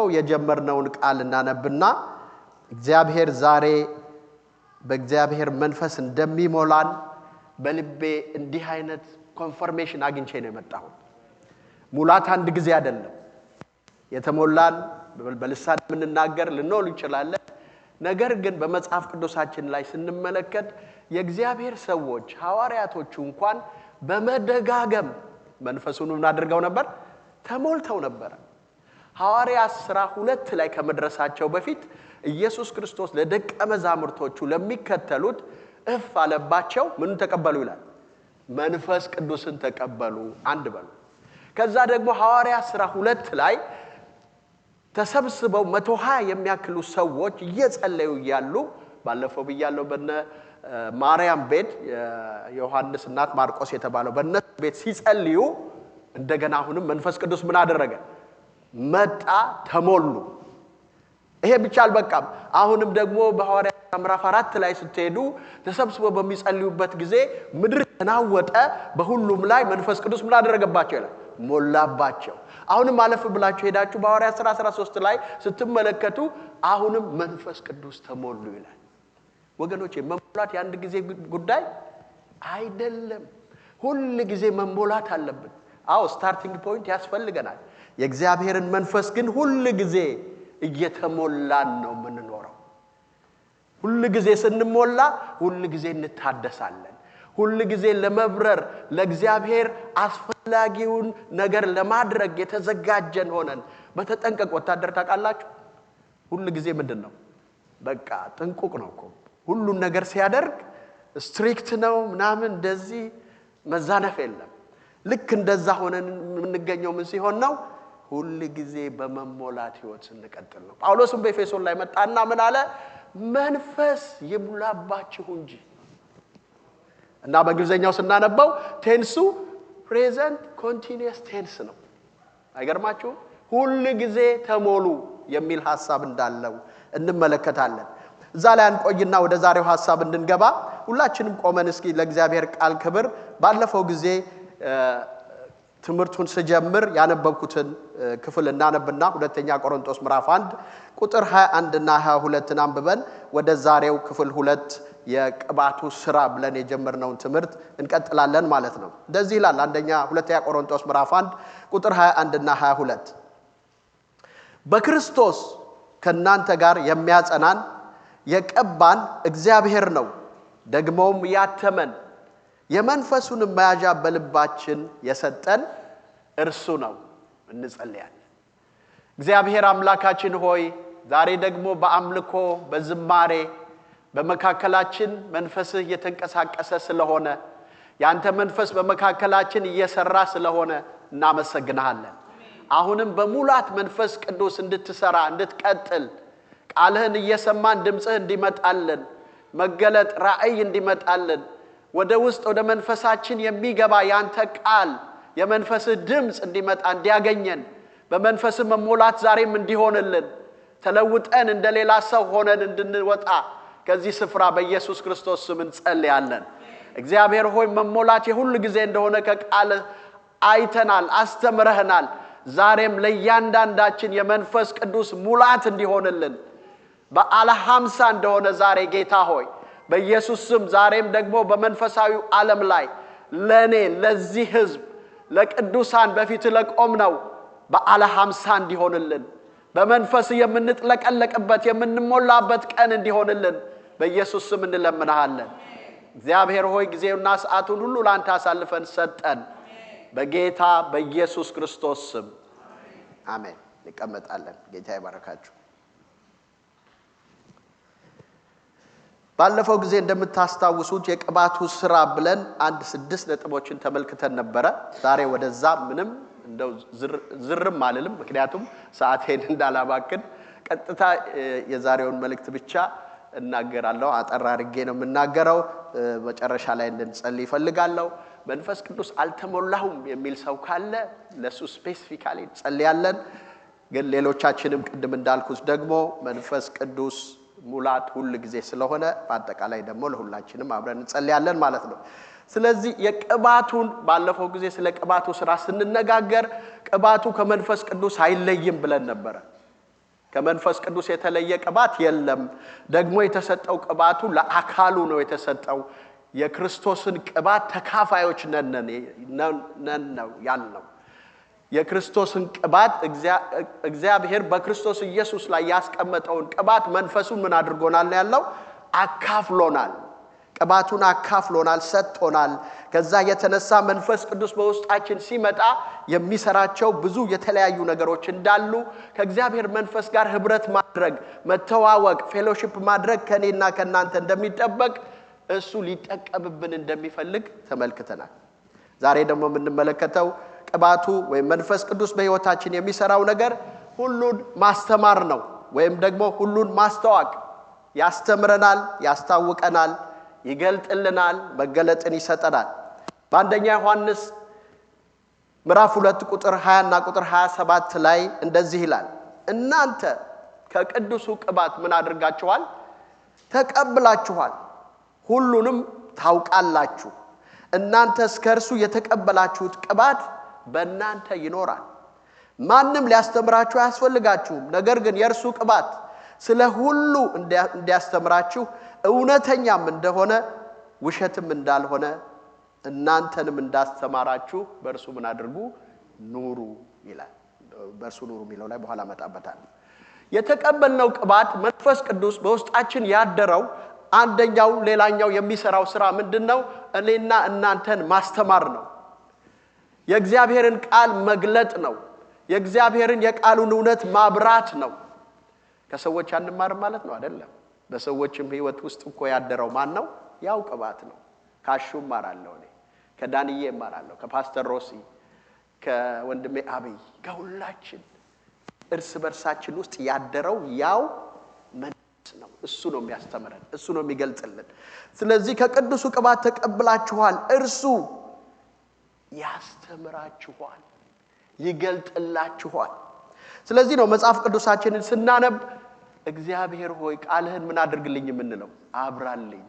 ባለፈው የጀመርነውን ቃል እናነብና እግዚአብሔር ዛሬ በእግዚአብሔር መንፈስ እንደሚሞላን በልቤ እንዲህ አይነት confirmation አግኝቼ ነው የመጣሁት። ሙላት አንድ ጊዜ አይደለም። የተሞላን በልሳን የምንናገር ልንሆን እንችላለን። ነገር ግን በመጽሐፍ ቅዱሳችን ላይ ስንመለከት የእግዚአብሔር ሰዎች ሐዋርያቶቹ እንኳን በመደጋገም መንፈሱን ምን አድርገው ነበር? ተሞልተው ነበረ። ሐዋርያት ሥራ 2 ላይ ከመድረሳቸው በፊት ኢየሱስ ክርስቶስ ለደቀ መዛሙርቶቹ ለሚከተሉት እፍ አለባቸው። ምኑን ተቀበሉ ይላል? መንፈስ ቅዱስን ተቀበሉ። አንድ በሉ። ከዛ ደግሞ ሐዋርያት ሥራ 2 ላይ ተሰብስበው 120 የሚያክሉ ሰዎች እየጸለዩ እያሉ፣ ባለፈው ብያለሁ፣ በነ ማርያም ቤት፣ የዮሐንስ እናት ማርቆስ የተባለው በእነሱ ቤት ሲጸልዩ እንደገና አሁንም መንፈስ ቅዱስ ምን አደረገ? መጣ፣ ተሞሉ። ይሄ ብቻ አልበቃም። አሁንም ደግሞ በሐዋርያት ምዕራፍ 4 ላይ ስትሄዱ ተሰብስበው በሚጸልዩበት ጊዜ ምድር ተናወጠ፣ በሁሉም ላይ መንፈስ ቅዱስ ምን አደረገባቸው ይላል? ሞላባቸው። አሁንም አለፍ ብላችሁ ሄዳችሁ በሐዋርያት ሥራ 13 ላይ ስትመለከቱ አሁንም መንፈስ ቅዱስ ተሞሉ ይላል። ወገኖቼ፣ መሞላት የአንድ ጊዜ ጉዳይ አይደለም። ሁል ጊዜ መሞላት አለብን። አዎ፣ starting point ያስፈልገናል። የእግዚአብሔርን መንፈስ ግን ሁል ጊዜ እየተሞላን ነው የምንኖረው። ሁል ጊዜ ስንሞላ ሁል ጊዜ እንታደሳለን። ሁል ጊዜ ለመብረር፣ ለእግዚአብሔር አስፈላጊውን ነገር ለማድረግ የተዘጋጀን ሆነን በተጠንቀቅ። ወታደር ታውቃላችሁ፣ ሁል ጊዜ ምንድን ነው? በቃ ጥንቁቅ ነው እኮ። ሁሉን ነገር ሲያደርግ strict ነው ምናምን፣ እንደዚህ መዛነፍ የለም። ልክ እንደዛ ሆነን የምንገኘው ምን ሲሆን ነው? ሁል ጊዜ በመሞላት ህይወት ስንቀጥል ነው። ጳውሎስም በኤፌሶን ላይ መጣና ምን አለ? መንፈስ ይሙላባችሁ እንጂ። እና በእንግሊዝኛው ስናነበው tense ኡ present continuous tense ነው። አይገርማችሁም? ሁል ጊዜ ተሞሉ የሚል ሐሳብ እንዳለው እንመለከታለን። እዛ ላይ አንቆይና ወደ ዛሬው ሐሳብ እንድንገባ ሁላችንም ቆመን እስኪ ለእግዚአብሔር ቃል ክብር ባለፈው ጊዜ ትምህርቱን ስጀምር ያነበብኩትን ክፍል እናነብና፣ ሁለተኛ ቆሮንቶስ ምዕራፍ 1 ቁጥር 21 እና 22 አንብበን ወደ ዛሬው ክፍል 2 የቅባቱ ስራ ብለን የጀመርነውን ትምህርት እንቀጥላለን ማለት ነው። እንደዚህ ይላል፣ 1 ሁለተኛ ቆሮንቶስ ምዕራፍ 1 ቁጥር 21 እና 22፦ በክርስቶስ ከእናንተ ጋር የሚያጸናን የቀባን እግዚአብሔር ነው፣ ደግሞም ያተመን የመንፈሱንም መያዣ በልባችን የሰጠን እርሱ ነው። እንጸልያለን። እግዚአብሔር አምላካችን ሆይ፣ ዛሬ ደግሞ በአምልኮ፣ በዝማሬ በመካከላችን መንፈስህ እየተንቀሳቀሰ ስለሆነ፣ ያንተ መንፈስ በመካከላችን እየሰራ ስለሆነ እናመሰግንሃለን። አሁንም በሙላት መንፈስ ቅዱስ እንድትሰራ እንድትቀጥል፣ ቃልህን እየሰማን ድምፅህ እንዲመጣልን፣ መገለጥ ራእይ እንዲመጣልን፣ ወደ ውስጥ ወደ መንፈሳችን የሚገባ ያንተ ቃል የመንፈስህ ድምፅ እንዲመጣ እንዲያገኘን፣ በመንፈስህ መሞላት ዛሬም እንዲሆንልን፣ ተለውጠን እንደ ሌላ ሰው ሆነን እንድንወጣ ከዚህ ስፍራ በኢየሱስ ክርስቶስ ስም እንጸልያለን። እግዚአብሔር ሆይ፣ መሞላት የሁል ጊዜ እንደሆነ ከቃልህ አይተናል፣ አስተምረህናል። ዛሬም ለእያንዳንዳችን የመንፈስ ቅዱስ ሙላት እንዲሆንልን፣ በዓለ 50 እንደሆነ ዛሬ ጌታ ሆይ በኢየሱስ ስም ዛሬም ደግሞ በመንፈሳዊው ዓለም ላይ ለእኔ፣ ለዚህ ሕዝብ፣ ለቅዱሳን በፊትህ ለቆምነው በዓለ 50 እንዲሆንልን፣ በመንፈስ የምንጥለቀለቅበት የምንሞላበት ቀን እንዲሆንልን በኢየሱስ ስም እንለምንሃለን። እግዚአብሔር ሆይ፣ ጊዜውና ሰዓቱን ሁሉ ለአንተ አሳልፈን ሰጠን። በጌታ በኢየሱስ ክርስቶስ ስም አሜን። እንቀመጣለን። ጌታ ይባርካችሁ። ባለፈው ጊዜ እንደምታስታውሱት የቅባቱ ስራ ብለን አንድ 6 ነጥቦችን ተመልክተን ነበረ። ዛሬ ወደዛ ምንም እንደው ዝርም አልልም፣ ምክንያቱም ሰዓቴን እንዳላባክን ቀጥታ የዛሬውን መልእክት ብቻ እናገራለሁ። አጠር አድርጌ ነው የምናገረው። መጨረሻ ላይ እንድንጸልይ እፈልጋለሁ። መንፈስ ቅዱስ አልተሞላሁም የሚል ሰው ካለ ለሱ specifically እንጸልያለን። ግን ሌሎቻችንም ቅድም እንዳልኩት ደግሞ መንፈስ ቅዱስ ሙላት ሁል ጊዜ ስለሆነ በአጠቃላይ ደግሞ ለሁላችንም አብረን እንጸልያለን ማለት ነው። ስለዚህ የቅባቱን ባለፈው ጊዜ ስለ ቅባቱ ስራ ስንነጋገር ቅባቱ ከመንፈስ ቅዱስ አይለይም ብለን ነበረ። ከመንፈስ ቅዱስ የተለየ ቅባት የለም። ደግሞ የተሰጠው ቅባቱ ለአካሉ ነው የተሰጠው። የክርስቶስን ቅባት ተካፋዮች ነን ነው ያልነው። የክርስቶስን ቅባት እግዚአብሔር በክርስቶስ ኢየሱስ ላይ ያስቀመጠውን ቅባት መንፈሱን ምን አድርጎናል ነው ያለው? አካፍሎናል። ቅባቱን አካፍሎናል፣ ሰጥቶናል። ከዛ የተነሳ መንፈስ ቅዱስ በውስጣችን ሲመጣ የሚሰራቸው ብዙ የተለያዩ ነገሮች እንዳሉ ከእግዚአብሔር መንፈስ ጋር ህብረት ማድረግ፣ መተዋወቅ፣ fellowship ማድረግ ከኔና ከእናንተ እንደሚጠበቅ እሱ ሊጠቀምብን እንደሚፈልግ ተመልክተናል። ዛሬ ደግሞ የምንመለከተው ቅባቱ ወይም መንፈስ ቅዱስ በሕይወታችን የሚሰራው ነገር ሁሉን ማስተማር ነው፣ ወይም ደግሞ ሁሉን ማስተዋወቅ። ያስተምረናል፣ ያስታውቀናል፣ ይገልጥልናል፣ መገለጥን ይሰጠናል። በአንደኛ ዮሐንስ ምዕራፍ 2 ቁጥር 20 እና ቁጥር 27 ላይ እንደዚህ ይላል፣ እናንተ ከቅዱሱ ቅባት ምን አድርጋችኋል? ተቀብላችኋል፣ ሁሉንም ታውቃላችሁ። እናንተስ ከእርሱ የተቀበላችሁት ቅባት በእናንተ ይኖራል፣ ማንም ሊያስተምራችሁ አያስፈልጋችሁም። ነገር ግን የእርሱ ቅባት ስለ ሁሉ እንዲያስተምራችሁ እውነተኛም እንደሆነ ውሸትም እንዳልሆነ እናንተንም እንዳስተማራችሁ በእርሱ ምን አድርጉ? ኑሩ ይላል። በእርሱ ኑሩ የሚለው ላይ በኋላ እመጣበታለሁ። የተቀበልነው ቅባት መንፈስ ቅዱስ በውስጣችን ያደረው አንደኛው ሌላኛው የሚሰራው ስራ ምንድነው? እኔና እናንተን ማስተማር ነው። የእግዚአብሔርን ቃል መግለጥ ነው። የእግዚአብሔርን የቃሉን እውነት ማብራት ነው። ከሰዎች አንማርም ማለት ነው አይደለም። በሰዎችም ህይወት ውስጥ እኮ ያደረው ማን ነው? ያው ቅባት ነው። ካሹ እማራለሁ እኔ፣ ከዳንዬ እማራለሁ፣ ከፓስተር ሮሲ፣ ከወንድሜ አብይ፣ ከሁላችን እርስ በርሳችን ውስጥ ያደረው ያው መንፈስ ነው። እሱ ነው የሚያስተምረን፣ እሱ ነው የሚገልጽልን። ስለዚህ ከቅዱሱ ቅባት ተቀብላችኋል፣ እርሱ ያስተምራችኋል፣ ይገልጥላችኋል። ስለዚህ ነው መጽሐፍ ቅዱሳችንን ስናነብ እግዚአብሔር ሆይ ቃልህን ምን አድርግልኝ የምንለው? አብራልኝ፣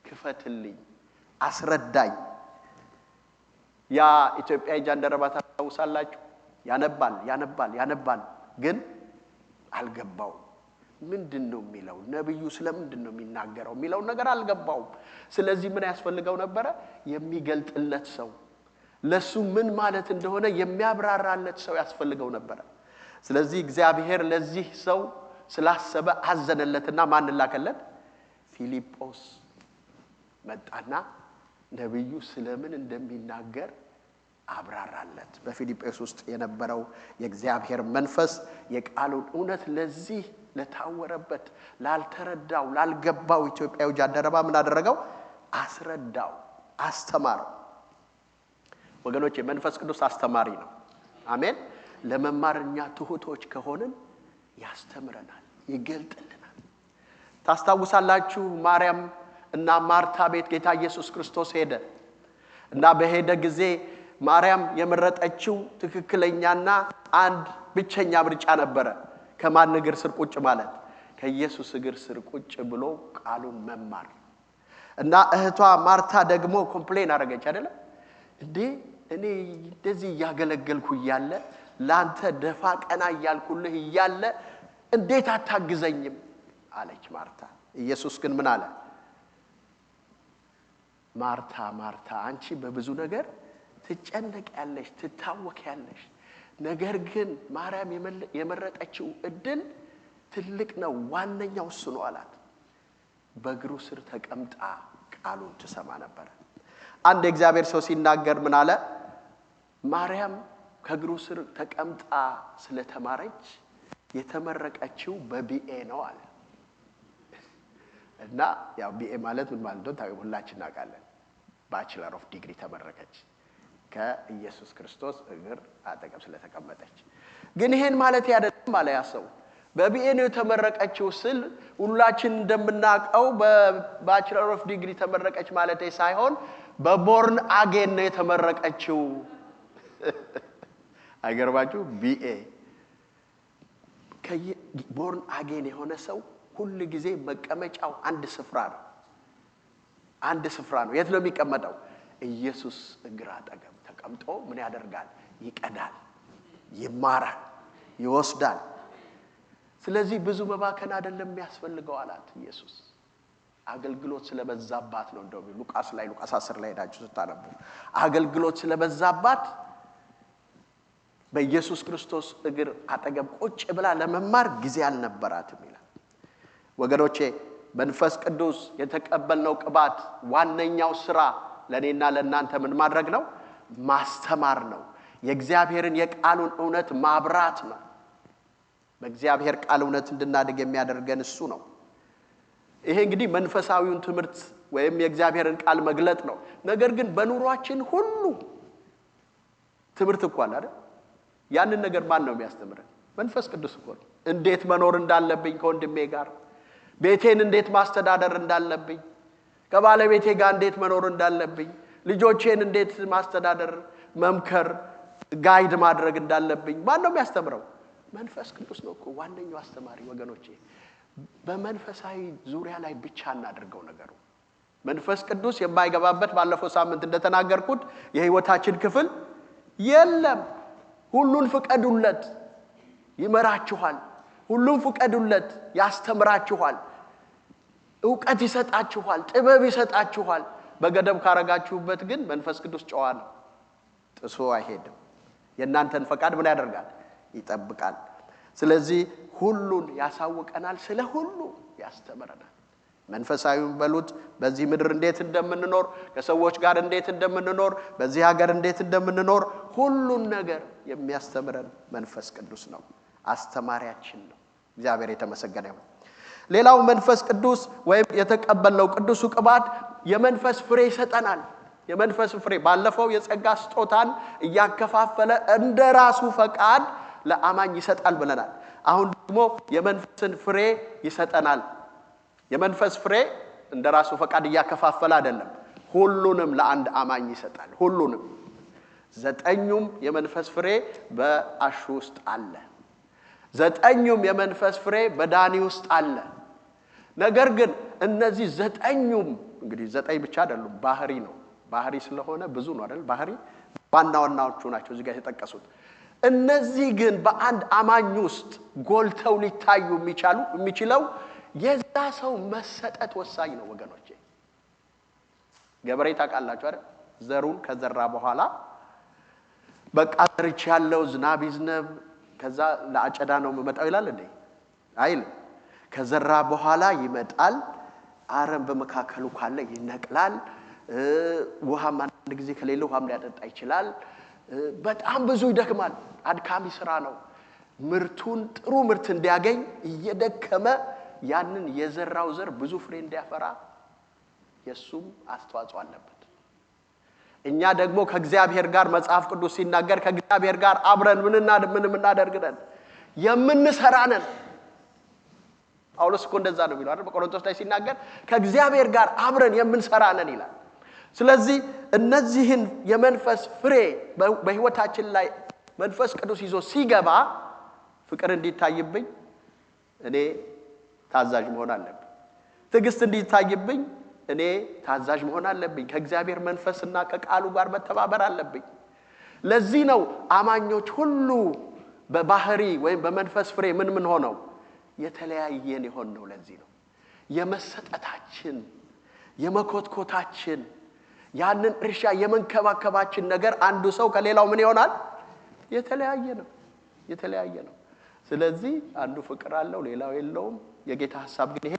ክፈትልኝ፣ አስረዳኝ። ያ ኢትዮጵያዊ ጃንደረባ ታስታውሳላችሁ? ያነባል ያነባል ያነባል፣ ግን አልገባውም። ምንድነው የሚለው? ነብዩ ስለምንድነው የሚናገረው የሚለው ነገር አልገባውም። ስለዚህ ምን ያስፈልገው ነበረ? የሚገልጥለት ሰው፣ ለሱ ምን ማለት እንደሆነ የሚያብራራለት ሰው ያስፈልገው ነበረ። ስለዚህ እግዚአብሔር ለዚህ ሰው ስላሰበ አዘነለትና ማን ላከለት? ፊልጶስ መጣና ነብዩ ስለምን እንደሚናገር አብራራለት። በፊልጶስ ውስጥ የነበረው የእግዚአብሔር መንፈስ የቃሉን እውነት ለዚህ ለታወረበት፣ ላልተረዳው፣ ላልገባው ኢትዮጵያዊ ጃንደረባ ምን አደረገው? አስረዳው፣ አስተማረው። ወገኖች የመንፈስ ቅዱስ አስተማሪ ነው። አሜን። ለመማር እኛ ትሁቶች ከሆንን ያስተምረናል፣ ይገልጥልናል። ታስታውሳላችሁ ማርያም እና ማርታ ቤት ጌታ ኢየሱስ ክርስቶስ ሄደ እና በሄደ ጊዜ ማርያም የመረጠችው ትክክለኛና አንድ ብቸኛ ምርጫ ነበረ። ከማን እግር ስር ቁጭ ማለት? ከኢየሱስ እግር ስር ቁጭ ብሎ ቃሉን መማር። እና እህቷ ማርታ ደግሞ complain አደረገች አይደለም እንዴ? እኔ እንደዚህ እያገለገልኩ እያለ ላንተ ደፋ ቀና እያልኩልህ እያለ እንዴት አታግዘኝም አለች ማርታ። ኢየሱስ ግን ምን አለ? ማርታ ማርታ አንቺ በብዙ ነገር ትጨነቂያለሽ፣ ትታወኪያለሽ፣ ነገር ግን ማርያም የመረጠችው እድል ትልቅ ነው፣ ዋነኛው እሱ ነው አላት። በእግሩ ስር ተቀምጣ ቃሉን ትሰማ ነበር። አንድ የእግዚአብሔር ሰው ሲናገር ምን አለ? ማርያም ከእግሩ ስር ተቀምጣ ስለተማረች የተመረቀችው በ BA ነው አለ። እና ያው BA ማለት ምን ማለት እንደሆነ ሁላችን እናውቃለን። Bachelor of degree ተመረቀች ከኢየሱስ ክርስቶስ እግር አጠገብ ስለተቀመጠች። ግን ይሄን ማለት አይደለም አለ ያ ሰው። በ BA ነው የተመረቀችው ስል ሁላችን እንደምናውቀው በ bachelor of degree ተመረቀች ማለት ሳይሆን በ born again ነው የተመረቀችው። አይገርማችሁ? BA born again የሆነ ሰው ሁል ጊዜ መቀመጫው አንድ ስፍራ ነው። አንድ ስፍራ ነው። የት ነው የሚቀመጠው? ኢየሱስ እግር አጠገብ ተቀምጦ ምን ያደርጋል? ይቀዳል፣ ይማራል፣ ይወስዳል። ስለዚህ ብዙ መባከን አይደለም የሚያስፈልገው አላት ኢየሱስ። አገልግሎት ስለበዛባት ነው። እንደውም ሉቃስ ላይ ሉቃስ 10 ላይ ሄዳችሁ ስታነቡ አገልግሎት ስለበዛባት በኢየሱስ ክርስቶስ እግር አጠገብ ቁጭ ብላ ለመማር ጊዜ አልነበራትም ይላል። ወገኖቼ መንፈስ ቅዱስ የተቀበልነው ቅባት ዋነኛው ስራ ለእኔና ለእናንተ ምን ማድረግ ነው? ማስተማር ነው። የእግዚአብሔርን የቃሉን እውነት ማብራት ነው። በእግዚአብሔር ቃል እውነት እንድናድግ የሚያደርገን እሱ ነው። ይሄ እንግዲህ መንፈሳዊውን ትምህርት ወይም የእግዚአብሔርን ቃል መግለጥ ነው። ነገር ግን በኑሯችን ሁሉ ትምህርት እኮ አለ አይደል? ያንን ነገር ማን ነው የሚያስተምረን? መንፈስ ቅዱስ እኮ ነው። እንዴት መኖር እንዳለብኝ ከወንድሜ ጋር፣ ቤቴን እንዴት ማስተዳደር እንዳለብኝ፣ ከባለቤቴ ጋር እንዴት መኖር እንዳለብኝ፣ ልጆቼን እንዴት ማስተዳደር፣ መምከር፣ guide ማድረግ እንዳለብኝ ማን ነው የሚያስተምረው? መንፈስ ቅዱስ ነው እኮ ዋነኛው አስተማሪ። ወገኖቼ በመንፈሳዊ ዙሪያ ላይ ብቻ እናድርገው ነገሩ። መንፈስ ቅዱስ የማይገባበት ባለፈው ሳምንት እንደተናገርኩት የህይወታችን ክፍል የለም። ሁሉን ፍቀዱለት ይመራችኋል። ሁሉን ፍቀዱለት ያስተምራችኋል። እውቀት ይሰጣችኋል፣ ጥበብ ይሰጣችኋል። በገደብ ካረጋችሁበት ግን መንፈስ ቅዱስ ጨዋ ነው፣ ጥሶ አይሄድም። የእናንተን ፈቃድ ምን ያደርጋል? ይጠብቃል። ስለዚህ ሁሉን ያሳውቀናል፣ ስለ ሁሉ ያስተምረናል። መንፈሳዊውን በሉት በዚህ ምድር እንዴት እንደምንኖር፣ ከሰዎች ጋር እንዴት እንደምንኖር፣ በዚህ ሀገር እንዴት እንደምንኖር ሁሉን ነገር የሚያስተምረን መንፈስ ቅዱስ ነው። አስተማሪያችን ነው። እግዚአብሔር የተመሰገነ ይሁን። ሌላው መንፈስ ቅዱስ ወይም የተቀበልነው ቅዱሱ ቅባት የመንፈስ ፍሬ ይሰጠናል። የመንፈስ ፍሬ ባለፈው የጸጋ ስጦታን እያከፋፈለ እንደ ራሱ ፈቃድ ለአማኝ ይሰጣል ብለናል። አሁን ደግሞ የመንፈስን ፍሬ ይሰጠናል። የመንፈስ ፍሬ እንደ ራሱ ፈቃድ እያከፋፈለ አይደለም፣ ሁሉንም ለአንድ አማኝ ይሰጣል። ሁሉንም 9ኙም የመንፈስ ፍሬ በአሹ ውስጥ አለ። 9ኙም የመንፈስ ፍሬ በዳኒ ውስጥ አለ። ነገር ግን እነዚህ 9ኙም እንግዲህ 9 ብቻ አይደሉም፣ ባህሪ ነው። ባህሪ ስለሆነ ብዙ ነው አይደል? ባህሪ ዋና ዋናዎቹ ናቸው እዚህ ጋር የተጠቀሱት። እነዚህ ግን በአንድ አማኝ ውስጥ ጎልተው ሊታዩ የሚችለው የዛ ሰው መሰጠት ወሳኝ ነው ወገኖቼ። ገበሬ ታውቃላችሁ አይደል? ዘሩን ከዘራ በኋላ በቃ ዘርቻለሁ፣ ዝናብ ይዝነብ፣ ከዛ ለአጨዳ ነው የምመጣው ይላል እንዴ? አይልም። ከዘራ በኋላ ይመጣል። አረም በመካከሉ ካለ ይነቅላል። ውሃም አንድ ጊዜ ከሌለ ውሃም ሊያጠጣ ይችላል። በጣም ብዙ ይደክማል። አድካሚ ስራ ነው። ምርቱን ጥሩ ምርት እንዲያገኝ እየደከመ ያንን የዘራው ዘር ብዙ ፍሬ እንዲያፈራ የሱም አስተዋጽኦ አለበት። እኛ ደግሞ ከእግዚአብሔር ጋር መጽሐፍ ቅዱስ ሲናገር ከእግዚአብሔር ጋር አብረን ምን የምናደርግ ነን? የምንሰራ ነን። ጳውሎስ እኮ እንደዛ ነው የሚለው አይደል? በቆሮንቶስ ላይ ሲናገር ከእግዚአብሔር ጋር አብረን የምንሰራ ነን ይላል። ስለዚህ እነዚህን የመንፈስ ፍሬ በህይወታችን ላይ መንፈስ ቅዱስ ይዞ ሲገባ ፍቅር እንዲታይብኝ እኔ ታዛዥ መሆን አለብኝ። ትዕግስት እንዲታይብኝ እኔ ታዛዥ መሆን አለብኝ። ከእግዚአብሔር መንፈስና ከቃሉ ጋር መተባበር አለብኝ። ለዚህ ነው አማኞች ሁሉ በባህሪ ወይም በመንፈስ ፍሬ ምን ምን ሆነው የተለያየን የሆነው። ለዚህ ነው የመሰጠታችን የመኮትኮታችን ያንን እርሻ የመንከባከባችን ነገር አንዱ ሰው ከሌላው ምን ይሆናል? የተለያየ ነው። የተለያየ ነው። ስለዚህ አንዱ ፍቅር አለው ሌላው የለውም። የጌታ ሐሳብ ግን ይሄ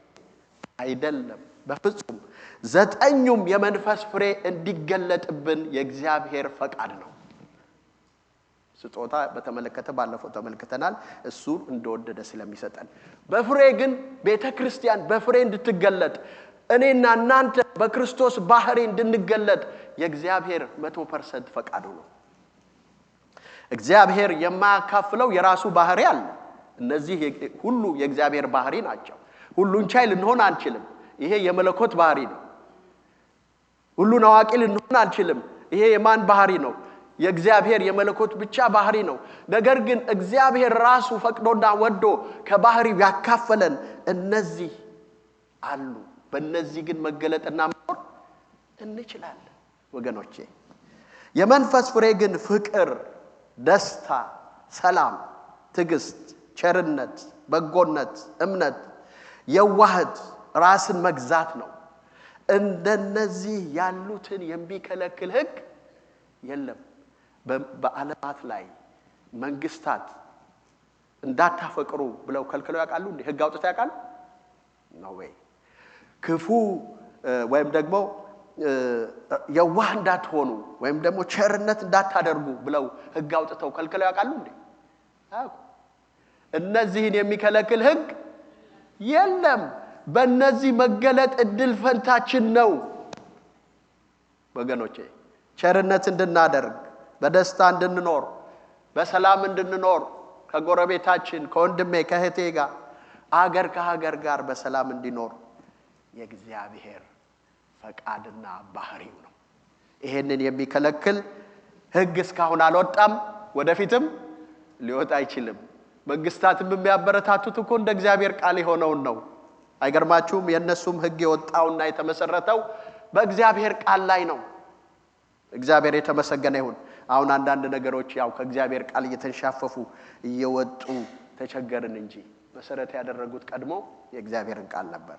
አይደለም በፍጹም። 9ኙም የመንፈስ ፍሬ እንዲገለጥብን የእግዚአብሔር ፈቃድ ነው። ስጦታ በተመለከተ ባለፈው ተመልክተናል። እሱ እንደወደደ ስለሚሰጠን በፍሬ ግን ቤተክርስቲያን በፍሬ እንድትገለጥ እኔና እናንተ በክርስቶስ ባህሪ እንድንገለጥ የእግዚአብሔር 100% ፈቃዱ ነው። እግዚአብሔር የማያካፍለው የራሱ ባህሪ አለ። እነዚህ ሁሉ የእግዚአብሔር ባህሪ ናቸው። ሁሉን ቻይ ልንሆን አንችልም። ይሄ የመለኮት ባህሪ ነው። ሁሉን አዋቂ ልንሆን አንችልም። ይሄ የማን ባህሪ ነው? የእግዚአብሔር የመለኮት ብቻ ባህሪ ነው። ነገር ግን እግዚአብሔር ራሱ ፈቅዶና ወዶ ከባህሪው ያካፈለን እነዚህ አሉ። በእነዚህ ግን መገለጥና መኖር እንችላለን ወገኖቼ። የመንፈስ ፍሬ ግን ፍቅር፣ ደስታ፣ ሰላም፣ ትዕግስት፣ ቸርነት፣ በጎነት፣ እምነት፣ የዋህት፣ ራስን መግዛት ነው። እንደነዚህ ያሉትን የሚከለክል ሕግ የለም። በዓለማት ላይ መንግስታት እንዳታፈቅሩ ብለው ከልክለው ያውቃሉ? እንዴ? ሕግ አውጥተው ያውቃሉ? No way። ክፉ ወይም ደግሞ የዋህ እንዳትሆኑ ወይም ደግሞ ቸርነት እንዳታደርጉ ብለው ሕግ አውጥተው ከልክለው ያውቃሉ እንዴ? አያውቁም። እነዚህን የሚከለክል ሕግ የለም። በእነዚህ መገለጥ እድል ፈንታችን ነው ወገኖቼ። ቸርነት እንድናደርግ፣ በደስታ እንድንኖር፣ በሰላም እንድንኖር፣ ከጎረቤታችን ከወንድሜ ከእህቴ ጋር፣ አገር ከሀገር ጋር በሰላም እንዲኖር የእግዚአብሔር ፈቃድና ባህሪው ነው። ይሄንን የሚከለክል ሕግ እስካሁን አልወጣም፣ ወደፊትም ሊወጣ አይችልም። መንግስታትም የሚያበረታቱት እኮ እንደ እግዚአብሔር ቃል የሆነውን ነው። አይገርማችሁም? የእነሱም ሕግ የወጣውና የተመሰረተው በእግዚአብሔር ቃል ላይ ነው። እግዚአብሔር የተመሰገነ ይሁን። አሁን አንዳንድ ነገሮች ያው ከእግዚአብሔር ቃል እየተንሻፈፉ እየወጡ ተቸገርን እንጂ መሰረት ያደረጉት ቀድሞ የእግዚአብሔርን ቃል ነበረ።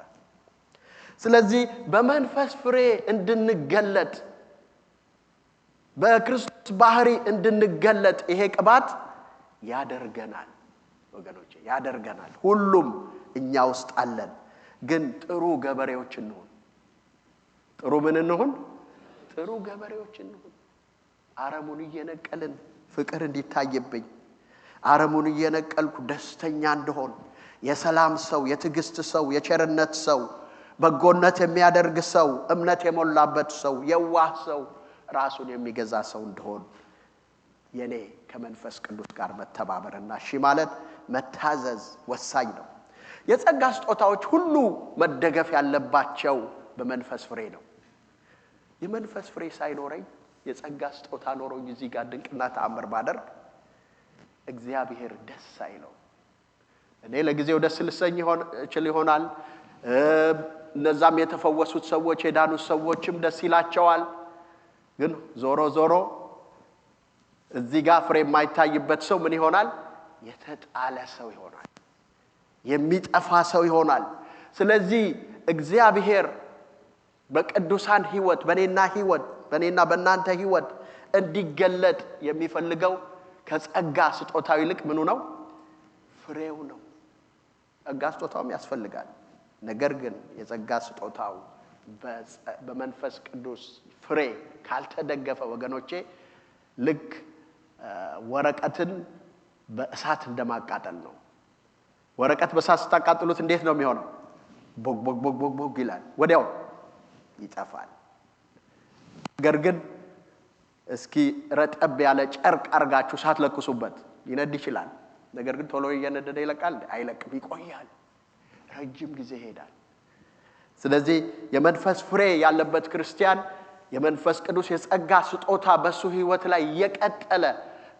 ስለዚህ በመንፈስ ፍሬ እንድንገለጥ፣ በክርስቶስ ባህሪ እንድንገለጥ ይሄ ቅባት ያደርገናል ወገኖቼ፣ ያደርገናል። ሁሉም እኛ ውስጥ አለን። ግን ጥሩ ገበሬዎች እንሁን። ጥሩ ምን እንሁን? ጥሩ ገበሬዎች እንሁን። አረሙን እየነቀልን ፍቅር እንዲታይብኝ፣ አረሙን እየነቀልኩ ደስተኛ እንድሆን፣ የሰላም ሰው፣ የትዕግስት ሰው፣ የቸርነት ሰው፣ በጎነት የሚያደርግ ሰው፣ እምነት የሞላበት ሰው፣ የዋህ ሰው፣ ራሱን የሚገዛ ሰው እንድሆን የኔ ከመንፈስ ቅዱስ ጋር መተባበርና እሺ ማለት መታዘዝ ወሳኝ ነው። የጸጋ ስጦታዎች ሁሉ መደገፍ ያለባቸው በመንፈስ ፍሬ ነው። የመንፈስ ፍሬ ሳይኖረኝ የጸጋ ስጦታ ኖሮኝ እዚህ ጋር ድንቅና ተአምር ባደርግ እግዚአብሔር ደስ አይለው። እኔ ለጊዜው ደስ ልሰኝ እችል ይሆናል። እነዛም የተፈወሱት ሰዎች የዳኑት ሰዎችም ደስ ይላቸዋል። ግን ዞሮ ዞሮ እዚህ ጋር ፍሬ የማይታይበት ሰው ምን ይሆናል? የተጣለ ሰው ይሆናል። የሚጠፋ ሰው ይሆናል። ስለዚህ እግዚአብሔር በቅዱሳን ሕይወት፣ በእኔና ሕይወት፣ በእኔና በእናንተ ሕይወት እንዲገለጥ የሚፈልገው ከጸጋ ስጦታው ይልቅ ምኑ ነው? ፍሬው ነው። ጸጋ ስጦታውም ያስፈልጋል። ነገር ግን የጸጋ ስጦታው በመንፈስ ቅዱስ ፍሬ ካልተደገፈ ወገኖቼ ልክ ወረቀትን በእሳት እንደማቃጠል ነው። ወረቀት በእሳት ስታቃጥሉት እንዴት ነው የሚሆነው? ቦግ ቦግ ቦግ ቦግ ቦግ ይላል፣ ወዲያው ይጠፋል። ነገር ግን እስኪ ረጠብ ያለ ጨርቅ አርጋችሁ እሳት ለኩሱበት፣ ሊነድ ይችላል። ነገር ግን ቶሎ እየነደደ ይለቃል? አይለቅም፣ ይቆያል፣ ረጅም ጊዜ ይሄዳል። ስለዚህ የመንፈስ ፍሬ ያለበት ክርስቲያን የመንፈስ ቅዱስ የጸጋ ስጦታ በሱ ሕይወት ላይ እየቀጠለ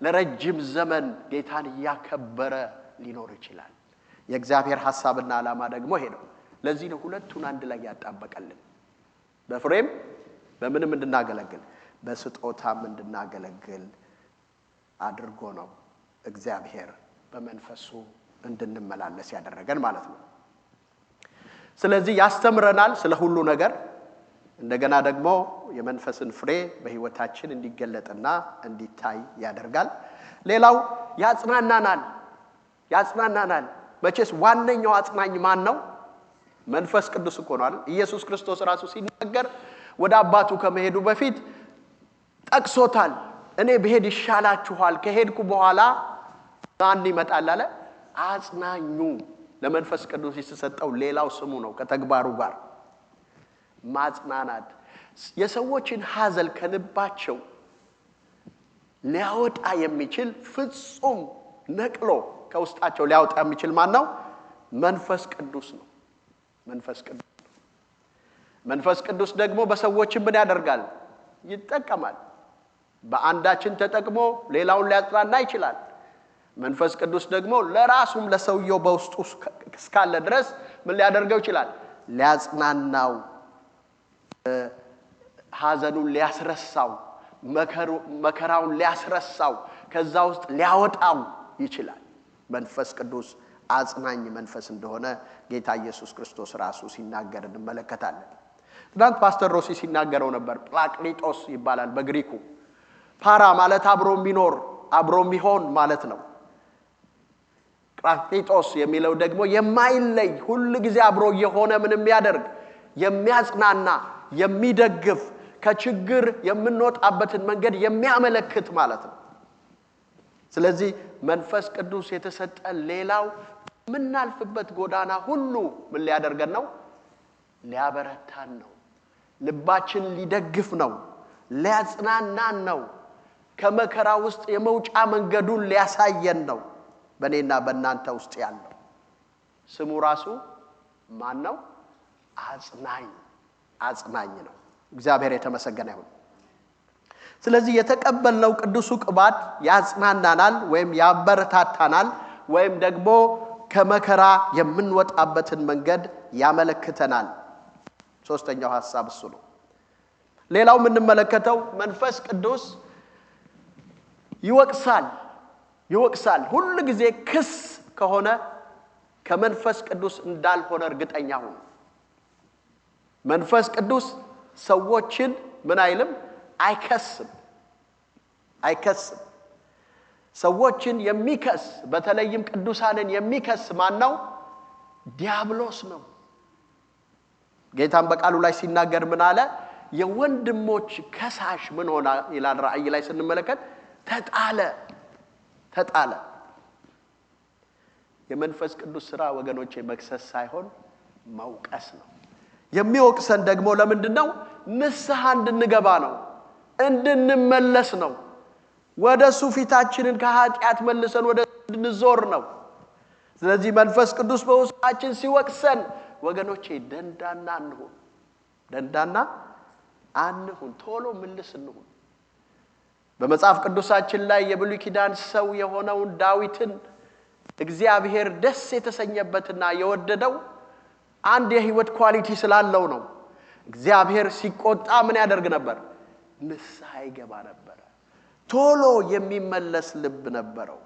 ለረጅም ዘመን ጌታን እያከበረ ሊኖር ይችላል። የእግዚአብሔር ሐሳብና ዓላማ ደግሞ ይሄ ነው። ለዚህ ነው ሁለቱን አንድ ላይ ያጣበቀልን። በፍሬም በምንም እንድናገለግል በስጦታም እንድናገለግል አድርጎ ነው እግዚአብሔር በመንፈሱ እንድንመላለስ ያደረገን ማለት ነው። ስለዚህ ያስተምረናል ስለ ሁሉ ነገር። እንደገና ደግሞ የመንፈስን ፍሬ በሕይወታችን እንዲገለጥና እንዲታይ ያደርጋል። ሌላው ያጽናናናል፣ ያጽናናናል። መቼስ ዋነኛው አጽናኝ ማን ነው? መንፈስ ቅዱስ እኮ ነው አይደል? ኢየሱስ ክርስቶስ ራሱ ሲናገር ወደ አባቱ ከመሄዱ በፊት ጠቅሶታል። እኔ ብሄድ ይሻላችኋል፣ ከሄድኩ በኋላ ማን ይመጣል አለ? አጽናኙ። ለመንፈስ ቅዱስ የተሰጠው ሌላው ስሙ ነው ከተግባሩ ጋር ማጽናናት፣ የሰዎችን ሐዘን ከልባቸው ሊያወጣ የሚችል፣ ፍጹም ነቅሎ ከውስጣቸው ሊያወጣ የሚችል ማን ነው? መንፈስ ቅዱስ ነው። መንፈስ ቅዱስ ነው። መንፈስ ቅዱስ ደግሞ በሰዎችም ምን ያደርጋል? ይጠቀማል። በአንዳችን ተጠቅሞ ሌላውን ሊያጽናና ይችላል። መንፈስ ቅዱስ ደግሞ ለራሱም ለሰውየው በውስጡ እስካለ ድረስ ምን ሊያደርገው ይችላል? ሊያጽናናው፣ ሐዘኑን ሊያስረሳው፣ መከራውን ሊያስረሳው፣ ከዛ ውስጥ ሊያወጣው ይችላል። መንፈስ ቅዱስ አጽናኝ መንፈስ እንደሆነ ጌታ ኢየሱስ ክርስቶስ ራሱ ሲናገር እንመለከታለን። ትናንት ፓስተር ሮሲ ሲናገረው ነበር። ጵራቅሊጦስ ይባላል በግሪኩ። ፓራ ማለት አብሮ የሚኖር፣ አብሮ የሚሆን ማለት ነው። ጵራቅሊጦስ የሚለው ደግሞ የማይለይ፣ ሁል ጊዜ አብሮ የሆነ፣ ምን የሚያደርግ፣ የሚያጽናና፣ የሚደግፍ፣ ከችግር የምንወጣበትን መንገድ የሚያመለክት ማለት ነው። ስለዚህ መንፈስ ቅዱስ የተሰጠን ሌላው የምናልፍበት ጎዳና ሁሉ ምን ሊያደርገን ነው? ሊያበረታን ነው። ልባችን ሊደግፍ ነው። ሊያጽናናን ነው። ከመከራ ውስጥ የመውጫ መንገዱን ሊያሳየን ነው። በእኔና በእናንተ ውስጥ ያለው ስሙ ራሱ ማን ነው? አጽናኝ፣ አጽናኝ ነው። እግዚአብሔር የተመሰገነ ይሁን። ስለዚህ የተቀበልነው ቅዱሱ ቅባት ያጽናናናል ወይም ያበረታታናል ወይም ደግሞ ከመከራ የምንወጣበትን መንገድ ያመለክተናል። ሶስተኛው ሐሳብ እሱ ነው። ሌላው የምንመለከተው መንፈስ ቅዱስ ይወቅሳል፣ ይወቅሳል። ሁል ጊዜ ክስ ከሆነ ከመንፈስ ቅዱስ እንዳልሆነ እርግጠኛ ሁኑ። መንፈስ ቅዱስ ሰዎችን ምን አይልም? አይከስም፣ አይከስም። ሰዎችን የሚከስ፣ በተለይም ቅዱሳንን የሚከስ ማን ነው? ዲያብሎስ ነው። ጌታም በቃሉ ላይ ሲናገር ምን አለ? የወንድሞች ከሳሽ ምን ሆነ ይላል ራእይ ላይ ስንመለከት፣ ተጣለ፣ ተጣለ። የመንፈስ ቅዱስ ስራ ወገኖቼ መክሰስ ሳይሆን መውቀስ ነው። የሚወቅሰን ደግሞ ለምንድን ነው? ንስሐ እንድንገባ ነው፣ እንድንመለስ ነው። ወደ እሱ ፊታችንን ከኃጢአት መልሰን ወደ እንድንዞር ነው። ስለዚህ መንፈስ ቅዱስ በውስጣችን ሲወቅሰን ወገኖቼ ደንዳና አንሁን፣ ደንዳና አንሁን፣ ቶሎ ምልስ እንሁን። በመጽሐፍ ቅዱሳችን ላይ የብሉይ ኪዳን ሰው የሆነውን ዳዊትን እግዚአብሔር ደስ የተሰኘበትና የወደደው አንድ የህይወት quality ስላለው ነው። እግዚአብሔር ሲቆጣ ምን ያደርግ ነበር? ንስሐ ይገባ ነበረ። ቶሎ የሚመለስ ልብ ነበረው።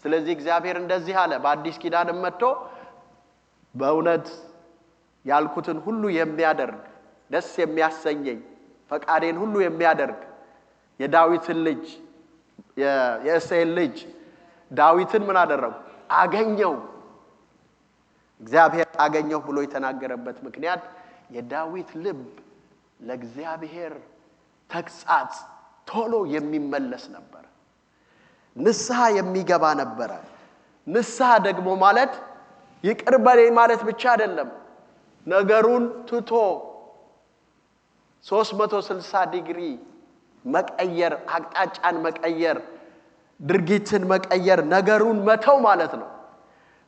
ስለዚህ እግዚአብሔር እንደዚህ አለ። በአዲስ ኪዳንም መጥቶ በእውነት ያልኩትን ሁሉ የሚያደርግ፣ ደስ የሚያሰኘኝ ፈቃዴን ሁሉ የሚያደርግ የዳዊትን ልጅ፣ የእሴይን ልጅ ዳዊትን ምን አደረጉ? አገኘው። እግዚአብሔር አገኘው ብሎ የተናገረበት ምክንያት የዳዊት ልብ ለእግዚአብሔር ተግሳጽ ቶሎ የሚመለስ ነበር። ንስሐ የሚገባ ነበረ። ንስሐ ደግሞ ማለት ይቅር በለኝ ማለት ብቻ አይደለም። ነገሩን ትቶ 360 ዲግሪ መቀየር፣ አቅጣጫን መቀየር፣ ድርጊትን መቀየር፣ ነገሩን መተው ማለት ነው።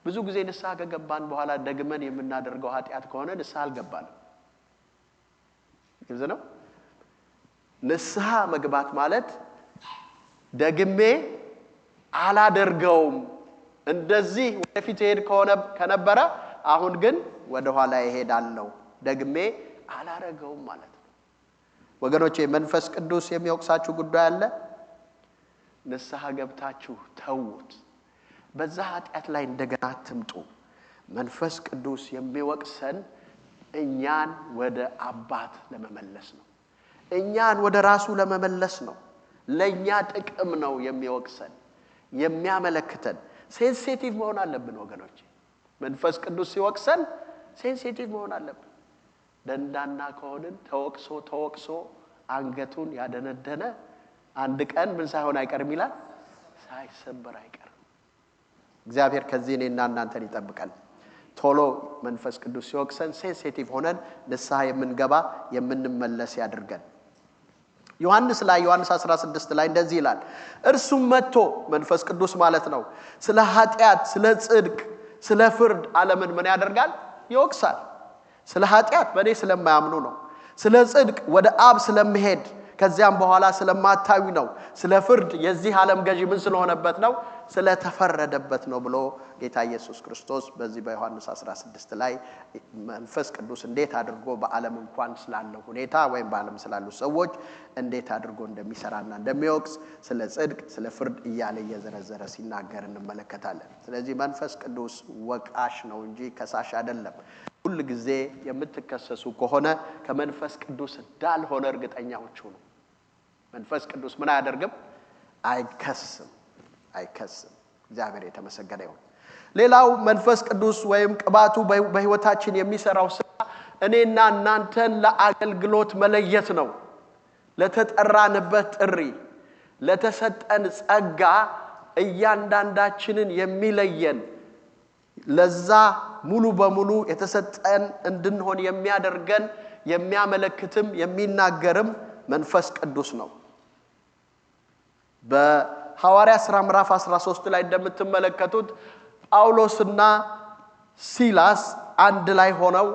ብዙ ጊዜ ንስሐ ከገባን በኋላ ደግመን የምናደርገው ኃጢአት ከሆነ ንስሐ አልገባንም። ግልጽ ነው። ንስሐ መግባት ማለት ደግሜ አላደርገውም፣ እንደዚህ ወደፊት እሄድ ከሆነ ከነበረ አሁን ግን ወደ ኋላ እሄዳለሁ፣ ደግሜ አላረገውም ማለት ነው። ወገኖቼ መንፈስ ቅዱስ የሚወቅሳችሁ ጉዳይ አለ። ንስሐ ገብታችሁ ተዉት። በዛ ኃጢአት ላይ እንደገና አትምጡ። መንፈስ ቅዱስ የሚወቅሰን እኛን ወደ አባት ለመመለስ ነው። እኛን ወደ ራሱ ለመመለስ ነው። ለእኛ ጥቅም ነው የሚወቅሰን፣ የሚያመለክተን። Sensitive መሆን አለብን ወገኖች። መንፈስ ቅዱስ ሲወቅሰን sensitive መሆን አለብን። ደንዳና ከሆንን ተወቅሶ ተወቅሶ አንገቱን ያደነደነ አንድ ቀን ምን ሳይሆን አይቀርም ይላል፣ ሳይሰበር አይቀርም። እግዚአብሔር ከዚህ እኔና እናንተን ይጠብቀን። ቶሎ መንፈስ ቅዱስ ሲወቅሰን sensitive ሆነን ንስሐ የምንገባ፣ የምንመለስ ያድርገን። ዮሐንስ ላይ፣ ዮሐንስ 16 ላይ እንደዚህ ይላል። እርሱም መጥቶ፣ መንፈስ ቅዱስ ማለት ነው፣ ስለ ኃጢአት፣ ስለ ጽድቅ፣ ስለ ፍርድ ዓለምን ምን ያደርጋል? ይወቅሳል። ስለ ኃጢአት በእኔ ስለማያምኑ ነው። ስለ ጽድቅ ወደ አብ ስለምሄድ ከዚያም በኋላ ስለማታዩ ነው። ስለ ፍርድ የዚህ ዓለም ገዢ ምን ስለሆነበት ነው? ስለተፈረደበት ነው ብሎ ጌታ ኢየሱስ ክርስቶስ በዚህ በዮሐንስ 16 ላይ መንፈስ ቅዱስ እንዴት አድርጎ በዓለም እንኳን ስላለው ሁኔታ ወይም በዓለም ስላሉ ሰዎች እንዴት አድርጎ እንደሚሰራና እንደሚወቅስ፣ ስለ ጽድቅ፣ ስለ ፍርድ እያለ እየዘረዘረ ሲናገር እንመለከታለን። ስለዚህ መንፈስ ቅዱስ ወቃሽ ነው እንጂ ከሳሽ አይደለም። ሁል ጊዜ የምትከሰሱ ከሆነ ከመንፈስ ቅዱስ እንዳልሆነ እርግጠኛዎች ሁኑ። መንፈስ ቅዱስ ምን አያደርግም? አይከስም፣ አይከስም። እግዚአብሔር የተመሰገነ ይሁን። ሌላው መንፈስ ቅዱስ ወይም ቅባቱ በሕይወታችን የሚሰራው ስራ እኔና እናንተን ለአገልግሎት መለየት ነው። ለተጠራንበት ጥሪ፣ ለተሰጠን ጸጋ እያንዳንዳችንን የሚለየን፣ ለዛ ሙሉ በሙሉ የተሰጠን እንድንሆን የሚያደርገን፣ የሚያመለክትም የሚናገርም መንፈስ ቅዱስ ነው። በሐዋርያ ሥራ ምዕራፍ 13 ላይ እንደምትመለከቱት ጳውሎስና ሲላስ አንድ ላይ ሆነው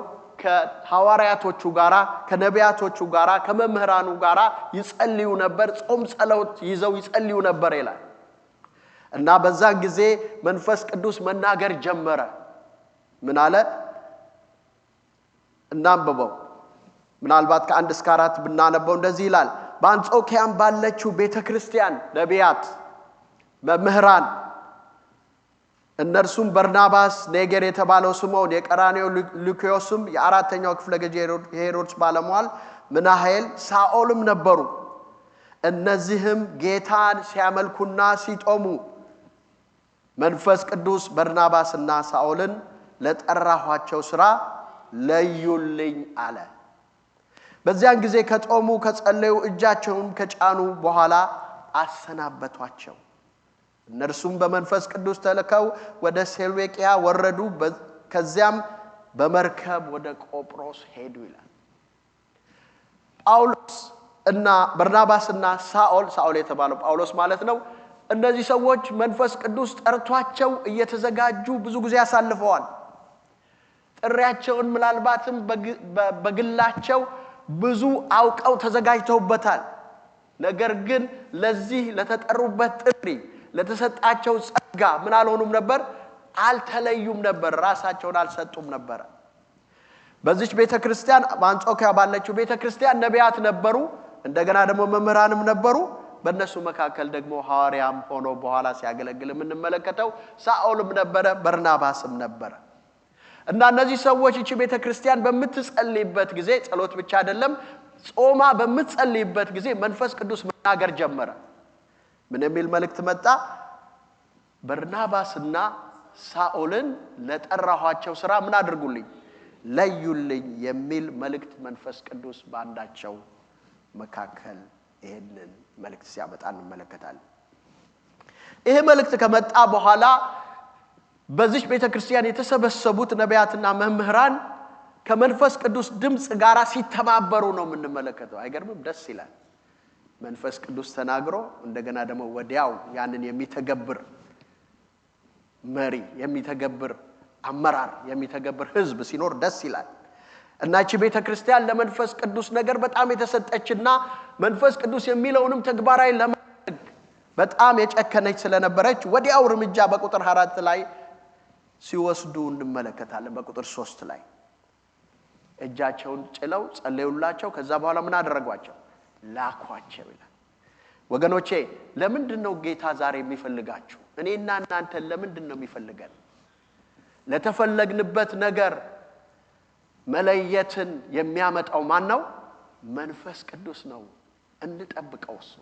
ከሐዋርያቶቹ ጋራ፣ ከነቢያቶቹ ጋራ፣ ከመምህራኑ ጋራ ይጸልዩ ነበር። ጾም ጸሎት ይዘው ይጸልዩ ነበር ይላል። እና በዛን ጊዜ መንፈስ ቅዱስ መናገር ጀመረ። ምን አለ? እናንብበው። ምናልባት ከ1 እስከ 4 ብናነበው እንደዚህ ይላል። በአንጾኪያም ባለችው ቤተ ክርስቲያን ነቢያት፣ መምህራን፣ እነርሱም በርናባስ፣ ኔጌር የተባለው ስምዖን፣ የቀራኔው ሉኪዮስም፣ የአራተኛው ክፍለ ገዢ የሄሮድስ ባለሟል ምናሄል፣ ሳኦልም ነበሩ። እነዚህም ጌታን ሲያመልኩና ሲጦሙ መንፈስ ቅዱስ በርናባስና ሳኦልን ለጠራኋቸው ሥራ ለዩልኝ አለ። በዚያን ጊዜ ከጦሙ ከጸለዩ እጃቸውን ከጫኑ በኋላ አሰናበቷቸው። እነርሱም በመንፈስ ቅዱስ ተልከው ወደ ሴልዌቅያ ወረዱ። ከዚያም በመርከብ ወደ ቆጵሮስ ሄዱ ይላል። ጳውሎስ እና በርናባስ እና ሳኦል፣ ሳኦል የተባለው ጳውሎስ ማለት ነው። እነዚህ ሰዎች መንፈስ ቅዱስ ጠርቷቸው እየተዘጋጁ ብዙ ጊዜ አሳልፈዋል። ጥሪያቸውን ምናልባትም በግላቸው ብዙ አውቀው ተዘጋጅተውበታል። ነገር ግን ለዚህ ለተጠሩበት ጥሪ፣ ለተሰጣቸው ጸጋ ምን አልሆኑም ነበር? አልተለዩም ነበር። ራሳቸውን አልሰጡም ነበረ። በዚች ቤተ ክርስቲያን፣ በአንጾኪያ ባለችው ቤተ ክርስቲያን ነቢያት ነበሩ። እንደገና ደግሞ መምህራንም ነበሩ። በእነሱ መካከል ደግሞ ሐዋርያም ሆኖ በኋላ ሲያገለግል የምንመለከተው ሳኦልም ነበረ፣ በርናባስም ነበረ። እና እነዚህ ሰዎች እቺ ቤተ ክርስቲያን በምትጸልይበት ጊዜ፣ ጸሎት ብቻ አይደለም፣ ጾማ በምትጸልይበት ጊዜ መንፈስ ቅዱስ መናገር ጀመረ። ምን የሚል መልእክት መጣ? በርናባስና ሳኦልን ለጠራኋቸው ስራ ምን አድርጉልኝ? ለዩልኝ የሚል መልእክት መንፈስ ቅዱስ በአንዳቸው መካከል ይህንን መልእክት ሲያመጣ እንመለከታለን። ይሄ መልእክት ከመጣ በኋላ በዚች ቤተ ክርስቲያን የተሰበሰቡት ነቢያትና መምህራን ከመንፈስ ቅዱስ ድምፅ ጋር ሲተባበሩ ነው የምንመለከተው። አይገርምም? ደስ ይላል። መንፈስ ቅዱስ ተናግሮ እንደገና ደግሞ ወዲያው ያንን የሚተገብር መሪ፣ የሚተገብር አመራር፣ የሚተገብር ህዝብ ሲኖር ደስ ይላል። እና እቺ ቤተ ክርስቲያን ለመንፈስ ቅዱስ ነገር በጣም የተሰጠችና መንፈስ ቅዱስ የሚለውንም ተግባራዊ ለማድረግ በጣም የጨከነች ስለነበረች ወዲያው እርምጃ በቁጥር 4 ላይ ሲወስዱ እንመለከታለን። በቁጥር 3 ላይ እጃቸውን ጭነው ጸለዩላቸው። ከዛ በኋላ ምን አደረጓቸው? ላኳቸው ይላል። ወገኖቼ፣ ለምንድን ነው ጌታ ዛሬ የሚፈልጋችሁ? እኔና እናንተን ለምንድን ነው የሚፈልገን? ለተፈለግንበት ነገር መለየትን የሚያመጣው ማን ነው? መንፈስ ቅዱስ ነው። እንጠብቀው፣ እሱ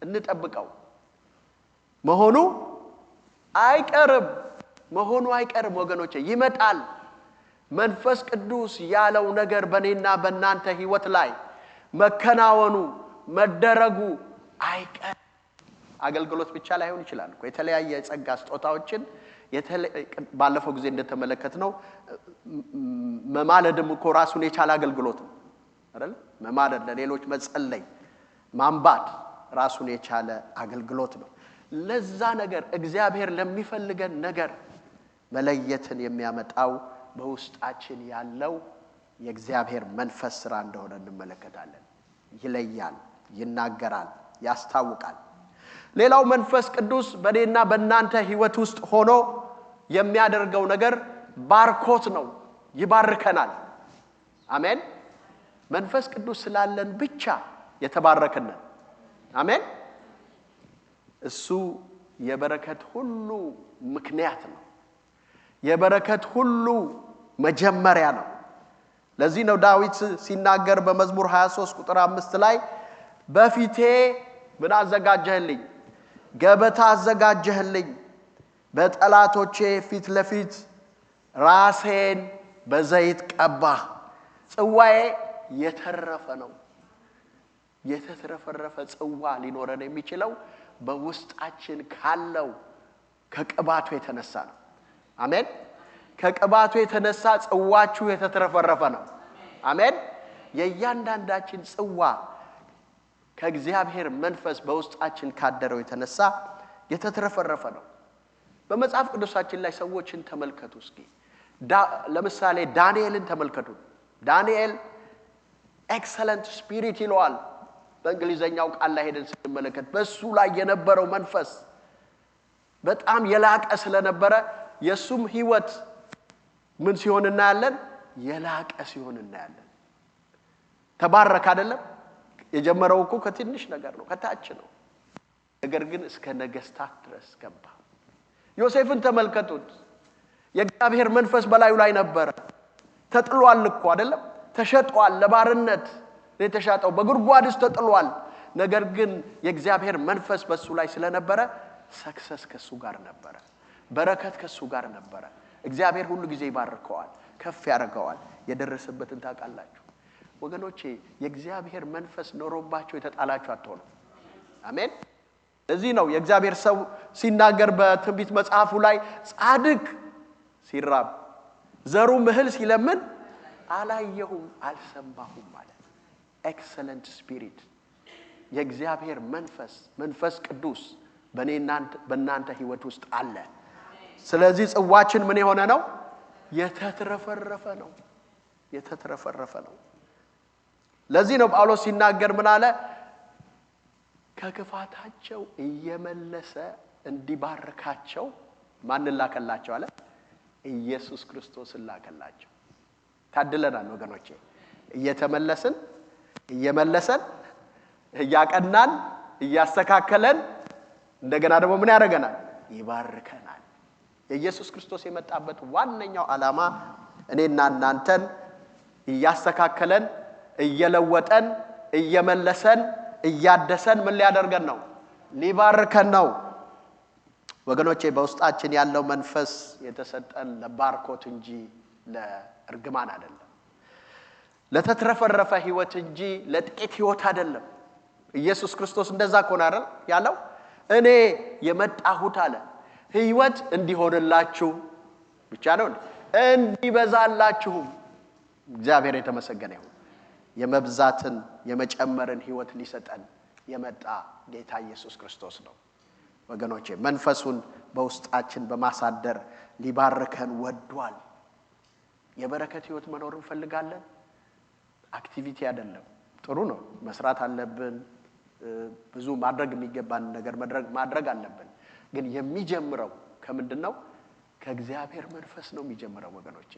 እንጠብቀው። መሆኑ አይቀርም፣ መሆኑ አይቀርም ወገኖቼ፣ ይመጣል። መንፈስ ቅዱስ ያለው ነገር በእኔና በእናንተ ህይወት ላይ መከናወኑ፣ መደረጉ አይቀርም። አገልግሎት ብቻ ላይሆን ይችላል እኮ፣ የተለያየ የጸጋ ስጦታዎችን ባለፈው ጊዜ እንደተመለከትነው መማለድም እኮ ራሱን የቻለ አገልግሎት ነው አይደል? መማለድ፣ ለሌሎች መጸለይ፣ ማንባት ራሱን የቻለ አገልግሎት ነው። ለዛ ነገር፣ እግዚአብሔር ለሚፈልገን ነገር መለየትን የሚያመጣው በውስጣችን ያለው የእግዚአብሔር መንፈስ ስራ እንደሆነ እንመለከታለን። ይለያል፣ ይናገራል፣ ያስታውቃል። ሌላው መንፈስ ቅዱስ በእኔና በእናንተ ሕይወት ውስጥ ሆኖ የሚያደርገው ነገር ባርኮት ነው። ይባርከናል። አሜን። መንፈስ ቅዱስ ስላለን ብቻ የተባረክን። አሜን። እሱ የበረከት ሁሉ ምክንያት ነው። የበረከት ሁሉ መጀመሪያ ነው። ለዚህ ነው ዳዊት ሲናገር በመዝሙር 23 ቁጥር 5 ላይ በፊቴ ምን አዘጋጀህልኝ? ገበታ አዘጋጀህልኝ፣ በጠላቶቼ ፊት ለፊት ራሴን በዘይት ቀባህ፣ ጽዋዬ የተረፈ ነው። የተትረፈረፈ ጽዋ ሊኖረን የሚችለው በውስጣችን ካለው ከቅባቱ የተነሳ ነው። አሜን። ከቅባቱ የተነሳ ጽዋችሁ የተትረፈረፈ ነው። አሜን። የእያንዳንዳችን ጽዋ ከእግዚአብሔር መንፈስ በውስጣችን ካደረው የተነሳ የተትረፈረፈ ነው። በመጽሐፍ ቅዱሳችን ላይ ሰዎችን ተመልከቱ እስኪ። ለምሳሌ ዳንኤልን ተመልከቱ። ዳንኤል excellent spirit ይለዋል በእንግሊዘኛው ቃል ላይ ሄደን ስንመለከት በእሱ ላይ የነበረው መንፈስ በጣም የላቀ ስለነበረ የእሱም ሕይወት ምን ሲሆን እናያለን? የላቀ ሲሆን እናያለን። ተባረክ አይደለም? የጀመረው እኮ ከትንሽ ነገር ነው፣ ከታች ነው። ነገር ግን እስከ ነገስታት ድረስ ገባ። ዮሴፍን ተመልከቱት። የእግዚአብሔር መንፈስ በላዩ ላይ ነበረ። ተጥሏል እኮ አይደለም? ተሸጧል፣ ለባርነት የተሻጠው በጉድጓድ ውስጥ ተጥሏል። ነገር ግን የእግዚአብሔር መንፈስ በሱ ላይ ስለነበረ success ከሱ ጋር ነበረ፣ በረከት ከሱ ጋር ነበረ። እግዚአብሔር ሁሉ ጊዜ ይባርከዋል፣ ከፍ ያደርገዋል። የደረሰበትን ታውቃላችሁ ወገኖቼ። የእግዚአብሔር መንፈስ ኖሮባቸው የተጣላችሁ አትሆኑ። አሜን። እዚህ ነው የእግዚአብሔር ሰው ሲናገር በትንቢት መጽሐፉ ላይ ጻድቅ ሲራብ ዘሩም እህል ሲለምን አላየሁም አልሰማሁም ማለት። Excellent spirit፣ የእግዚአብሔር መንፈስ፣ መንፈስ ቅዱስ በእኔና በእናንተ ህይወት ውስጥ አለ። ስለዚህ ጽዋችን ምን የሆነ ነው? የተትረፈረፈ ነው። የተትረፈረፈ ነው። ለዚህ ነው ጳውሎስ ሲናገር ምን አለ? ከክፋታቸው እየመለሰ እንዲባርካቸው ማንን ላከላቸው አለ? ኢየሱስ ክርስቶስን ላከላቸው። ታድለናል ወገኖቼ። እየተመለስን፣ እየመለሰን፣ እያቀናን፣ እያስተካከለን እንደገና ደግሞ ምን ያደርገናል? ይባርከናል። የኢየሱስ ክርስቶስ የመጣበት ዋነኛው ዓላማ እኔና እናንተን እያስተካከለን፣ እየለወጠን፣ እየመለሰን፣ እያደሰን ምን ሊያደርገን ነው? ሊባርከን ነው። ወገኖቼ፣ በውስጣችን ያለው መንፈስ የተሰጠን ለባርኮት እንጂ ለእርግማን አይደለም። ለተትረፈረፈ ህይወት እንጂ ለጥቂት ህይወት አይደለም። ኢየሱስ ክርስቶስ እንደዛ ከሆነ አይደል ያለው? እኔ የመጣሁት አለ ህይወት እንዲሆንላችሁ ብቻ ነው እንዲበዛላችሁም። እግዚአብሔር የተመሰገነ ይሁን። የመብዛትን የመጨመርን ህይወት ሊሰጠን የመጣ ጌታ ኢየሱስ ክርስቶስ ነው። ወገኖቼ፣ መንፈሱን በውስጣችን በማሳደር ሊባርከን ወዷል። የበረከት ህይወት መኖር እንፈልጋለን። Activity አይደለም፣ ጥሩ ነው፣ መስራት አለብን። ብዙ ማድረግ የሚገባን ነገር ማድረግ አለብን። ግን የሚጀምረው ከምንድን ነው? ከእግዚአብሔር መንፈስ ነው የሚጀምረው ወገኖቼ።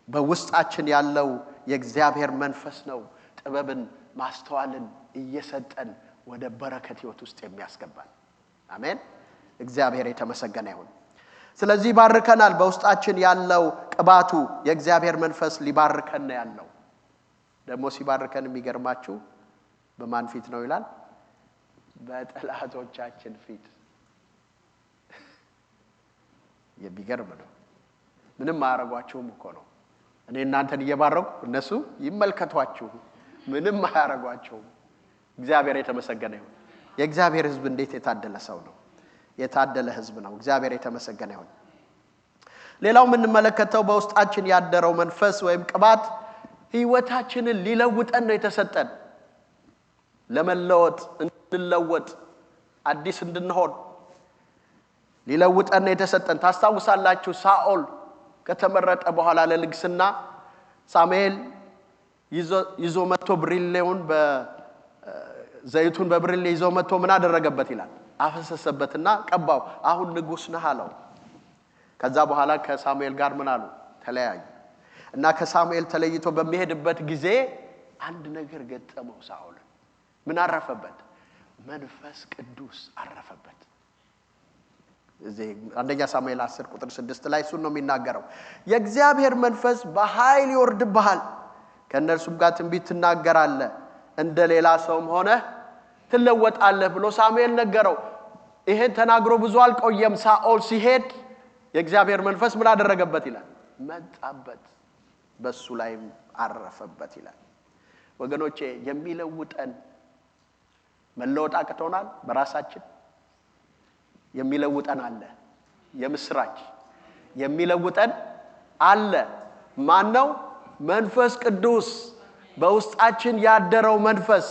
በውስጣችን ያለው የእግዚአብሔር መንፈስ ነው ጥበብን ማስተዋልን እየሰጠን ወደ በረከት ህይወት ውስጥ የሚያስገባን። አሜን። እግዚአብሔር የተመሰገነ ይሁን። ስለዚህ ይባርከናል። በውስጣችን ያለው ቅባቱ የእግዚአብሔር መንፈስ ሊባርከን ነው ያለው። ደግሞ ሲባርከን የሚገርማችሁ በማን ፊት ነው ይላል? በጠላቶቻችን ፊት። የሚገርም ነው። ምንም አያረጓችሁም እኮ ነው። እኔ እናንተን እየባረኩ እነሱ ይመልከቷችሁ፣ ምንም አያረጓቸውም። እግዚአብሔር የተመሰገነ ይሁን። የእግዚአብሔር ሕዝብ እንዴት የታደለ ሰው ነው! የታደለ ሕዝብ ነው። እግዚአብሔር የተመሰገነ ይሁን። ሌላው የምንመለከተው በውስጣችን ያደረው መንፈስ ወይም ቅባት ህይወታችንን ሊለውጠን ነው የተሰጠን። ለመለወጥ፣ እንድንለወጥ፣ አዲስ እንድንሆን ሊለውጠን ነው የተሰጠን። ታስታውሳላችሁ፣ ሳኦል ከተመረጠ በኋላ ለንግስና ሳሙኤል ይዞ መጥቶ ብሪሌውን ዘይቱን በብርሌ ይዞ መጥቶ ምን አደረገበት ይላል? አፈሰሰበትና ቀባው። አሁን ንጉሥ ነህ አለው። ከዛ በኋላ ከሳሙኤል ጋር ምን አሉ? ተለያዩ። እና ከሳሙኤል ተለይቶ በሚሄድበት ጊዜ አንድ ነገር ገጠመው ሳኦል። ምን አረፈበት? መንፈስ ቅዱስ አረፈበት። እዚህ አንደኛ ሳሙኤል 10 ቁጥር 6 ላይ እሱን ነው የሚናገረው። የእግዚአብሔር መንፈስ በኃይል ይወርድብሃል፣ ከእነርሱም ጋር ትንቢት ትናገራለህ፣ እንደ ሌላ ሰውም ሆነ ትለወጣለህ ብሎ ሳሙኤል ነገረው። ይሄን ተናግሮ ብዙ አልቆየም። ሳኦል ሲሄድ የእግዚአብሔር መንፈስ ምን አደረገበት ይላል? መጣበት፣ በሱ ላይም አረፈበት ይላል። ወገኖቼ የሚለውጠን መለወጥ አቅቶናል በራሳችን የሚለውጠን አለ። የምስራች የሚለውጠን አለ። ማን ነው? መንፈስ ቅዱስ። በውስጣችን ያደረው መንፈስ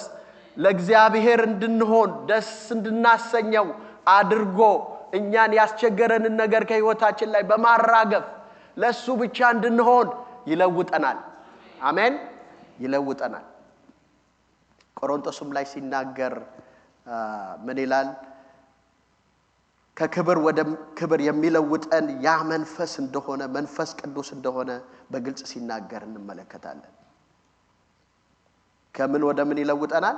ለእግዚአብሔር እንድንሆን ደስ እንድናሰኘው አድርጎ እኛን ያስቸገረንን ነገር ከሕይወታችን ላይ በማራገፍ ለእሱ ብቻ እንድንሆን ይለውጠናል። አሜን፣ ይለውጠናል። ቆሮንቶስም ላይ ሲናገር ምን ይላል? ከክብር ወደ ክብር የሚለውጠን ያ መንፈስ እንደሆነ መንፈስ ቅዱስ እንደሆነ በግልጽ ሲናገር እንመለከታለን። ከምን ወደ ምን ይለውጠናል?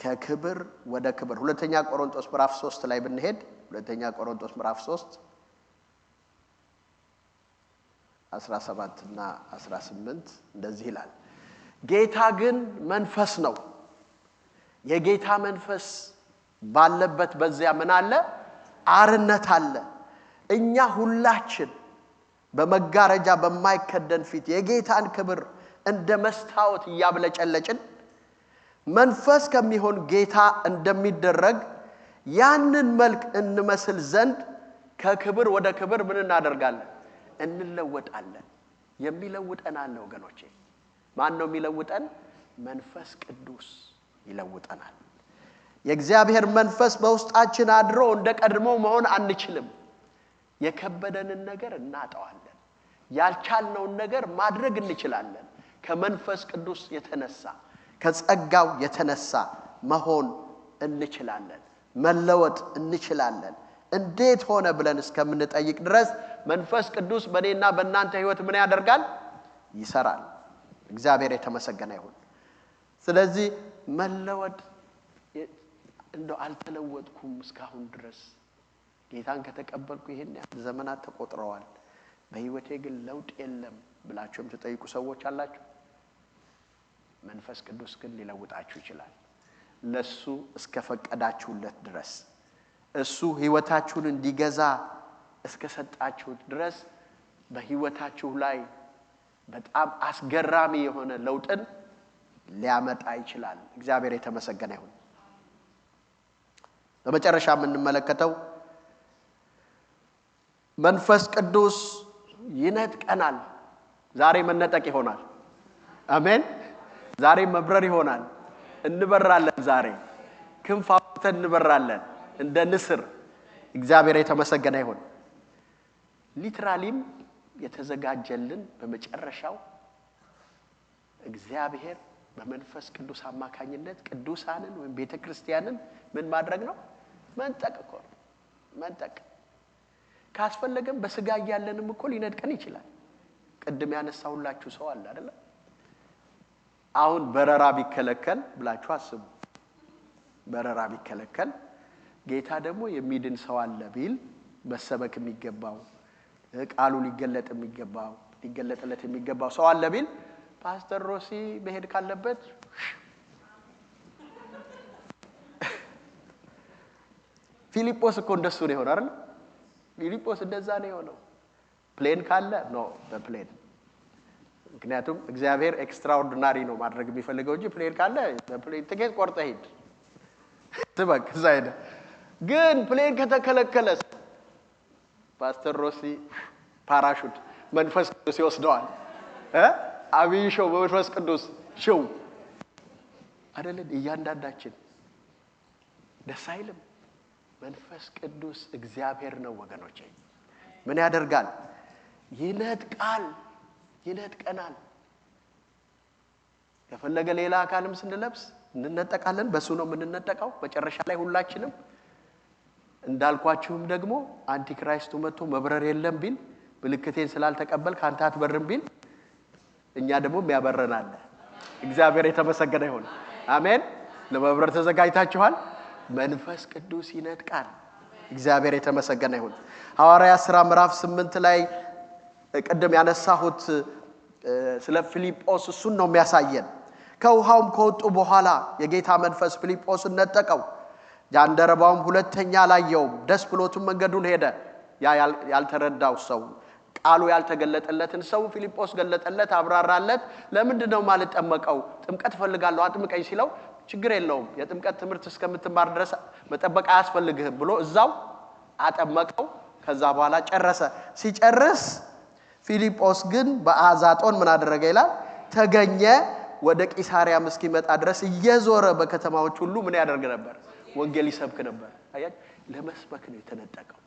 ከክብር ወደ ክብር። ሁለተኛ ቆሮንቶስ ምዕራፍ 3 ላይ ብንሄድ ሁለተኛ ቆሮንቶስ ምዕራፍ 3 17 እና 18 እንደዚህ ይላል። ጌታ ግን መንፈስ ነው። የጌታ መንፈስ ባለበት በዚያ ምን አለ? አርነት አለ። እኛ ሁላችን በመጋረጃ በማይከደን ፊት የጌታን ክብር እንደ መስታወት እያብለጨለጭን መንፈስ ከሚሆን ጌታ እንደሚደረግ ያንን መልክ እንመስል ዘንድ ከክብር ወደ ክብር ምን እናደርጋለን? እንለወጣለን። የሚለውጠን አለ ወገኖቼ። ማን ነው የሚለውጠን? መንፈስ ቅዱስ ይለውጠናል። የእግዚአብሔር መንፈስ በውስጣችን አድሮ እንደ ቀድሞ መሆን አንችልም። የከበደንን ነገር እናጠዋለን። ያልቻልነውን ነገር ማድረግ እንችላለን። ከመንፈስ ቅዱስ የተነሳ ከጸጋው የተነሳ መሆን እንችላለን። መለወጥ እንችላለን። እንዴት ሆነ ብለን እስከምንጠይቅ ድረስ መንፈስ ቅዱስ በእኔና በእናንተ ሕይወት ምን ያደርጋል? ይሰራል። እግዚአብሔር የተመሰገነ ይሁን። ስለዚህ መለወጥ እንደው አልተለወጥኩም እስካሁን ድረስ ጌታን ከተቀበልኩ ይሄን ያህል ዘመናት ተቆጥረዋል፣ በሕይወቴ ግን ለውጥ የለም ብላችሁ የምትጠይቁ ሰዎች አላችሁ። መንፈስ ቅዱስ ግን ሊለውጣችሁ ይችላል። ለሱ እስከፈቀዳችሁለት ድረስ እሱ ሕይወታችሁን እንዲገዛ እስከሰጣችሁት ድረስ በሕይወታችሁ ላይ በጣም አስገራሚ የሆነ ለውጥን ሊያመጣ ይችላል። እግዚአብሔር የተመሰገነ ይሁን። በመጨረሻ የምንመለከተው መንፈስ ቅዱስ ይነጥቀናል። ዛሬ መነጠቅ ይሆናል። አሜን። ዛሬ መብረር ይሆናል። እንበራለን። ዛሬ ክንፍ አውጥተን እንበራለን እንደ ንስር። እግዚአብሔር የተመሰገነ ይሁን። ሊትራሊም የተዘጋጀልን በመጨረሻው እግዚአብሔር በመንፈስ ቅዱስ አማካኝነት ቅዱሳንን ወይም ቤተክርስቲያንን ምን ማድረግ ነው? መንጠቅ እኮ ነው። መንጠቅ ካስፈለገም በስጋ እያለንም እኮ ሊነጥቀን ይችላል። ቅድም ያነሳሁላችሁ ሰው አለ አይደለ? አሁን በረራ ቢከለከል ብላችሁ አስቡ። በረራ ቢከለከል ጌታ ደግሞ የሚድን ሰው አለ ቢል መሰበክ የሚገባው ቃሉ ሊገለጥ የሚገባው ሊገለጥለት የሚገባው ሰው አለ ቢል ፓስተር ሮሲ መሄድ ካለበት ፊልጶስ እኮ እንደሱ ነው የሆነው አይደል? ፊልጶስ እንደዛ ነው የሆነው። Plane ካለ no በ plane፣ ምክንያቱም እግዚአብሔር extraordinary ነው ማድረግ የሚፈልገው እንጂ plane ካለ በ plane ትኬት ቆርጠህ ሂድ ስበክ እዛ ሄደህ። ግን plane ከተከለከለስ ፓስተር ሮሲ ፓራሹት መንፈስ ቅዱስ ይወስደዋል። አብይ show በመንፈስ ቅዱስ show አይደለን? እያንዳንዳችን ደስ አይልም? መንፈስ ቅዱስ እግዚአብሔር ነው ወገኖቼ። ምን ያደርጋል? ይነጥቃል፣ ይነጥቀናል። ከፈለገ ሌላ አካልም ስንለብስ እንነጠቃለን። በሱ ነው የምንነጠቀው መጨረሻ ላይ ሁላችንም። እንዳልኳችሁም ደግሞ antichrist ኡ መጥቶ መብረር የለም ቢል፣ ምልክቴን ስላልተቀበልክ አንተ አትበርም ቢል፣ እኛ ደግሞ የሚያበረን አለ። እግዚአብሔር የተመሰገነ ይሁን። አሜን። ለመብረር ተዘጋጅታችኋል? መንፈስ ቅዱስ ይነጥቃል። እግዚአብሔር የተመሰገነ ይሁን። ሐዋርያት ሥራ ምዕራፍ 8 ላይ ቅድም ያነሳሁት ስለ ፊልጶስ እሱን ነው የሚያሳየን። ከውሃውም ከወጡ በኋላ የጌታ መንፈስ ፊልጶስን ነጠቀው፣ ጃንደረባውም ሁለተኛ አላየውም። ደስ ብሎትም መንገዱን ሄደ። ያ ያልተረዳው ሰው፣ ቃሉ ያልተገለጠለትን ሰው ፊልጶስ ገለጠለት፣ አብራራለት። ለምንድን ነው የማልጠመቀው? ጥምቀት እፈልጋለሁ፣ አጥምቀኝ ሲለው፣ ችግር የለውም፣ የጥምቀት ትምህርት እስከምትማር ድረስ መጠበቅ አያስፈልግህም ብሎ እዛው አጠመቀው። ከዛ በኋላ ጨረሰ። ሲጨርስ ፊልጶስ ግን በአዛጦን ምን አደረገ ይላል? ተገኘ። ወደ ቂሳሪያም እስኪመጣ ድረስ እየዞረ በከተማዎች ሁሉ ምን ያደርግ ነበር? ወንጌል ይሰብክ ነበር። አያችሁ፣ ለመስበክ ነው የተነጠቀው።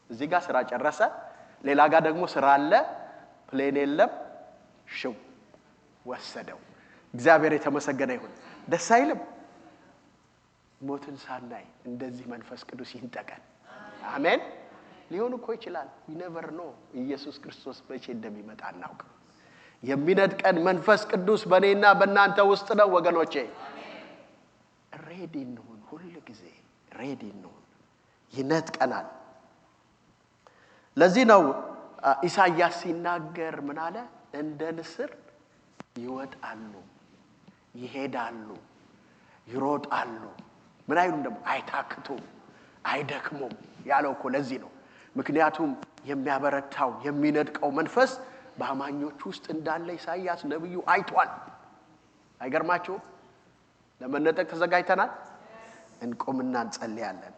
እዚህ ጋር ስራ ጨረሰ። ሌላ ጋር ደግሞ ስራ አለ። Plane የለም። ሽው ወሰደው። እግዚአብሔር የተመሰገነ ይሁን። ደስ አይልም? ሞትን ሳናይ እንደዚህ መንፈስ ቅዱስ ይንጠቀን። አሜን። ሊሆን እኮ ይችላል። Never know። ኢየሱስ ክርስቶስ መቼ እንደሚመጣ አናውቅም። የሚነጥቀን መንፈስ ቅዱስ በእኔና በእናንተ ውስጥ ነው ወገኖቼ። Ready እንሁን፣ ሁል ጊዜ ready እንሁን። ይነጥቀናል። ለዚህ ነው ኢሳይያስ ሲናገር ምን አለ? እንደ ንስር ይወጣሉ፣ ይሄዳሉ፣ ይሮጣሉ። ምን አይሉም ደግሞ? አይታክቱም፣ አይደክሙም ያለው እኮ ለዚህ ነው። ምክንያቱም የሚያበረታው የሚነጥቀው መንፈስ በአማኞች ውስጥ እንዳለ ኢሳይያስ ነቢዩ አይቷል። አይገርማችሁም? ለመነጠቅ ተዘጋጅተናል። እንቆምና እንጸልያለን።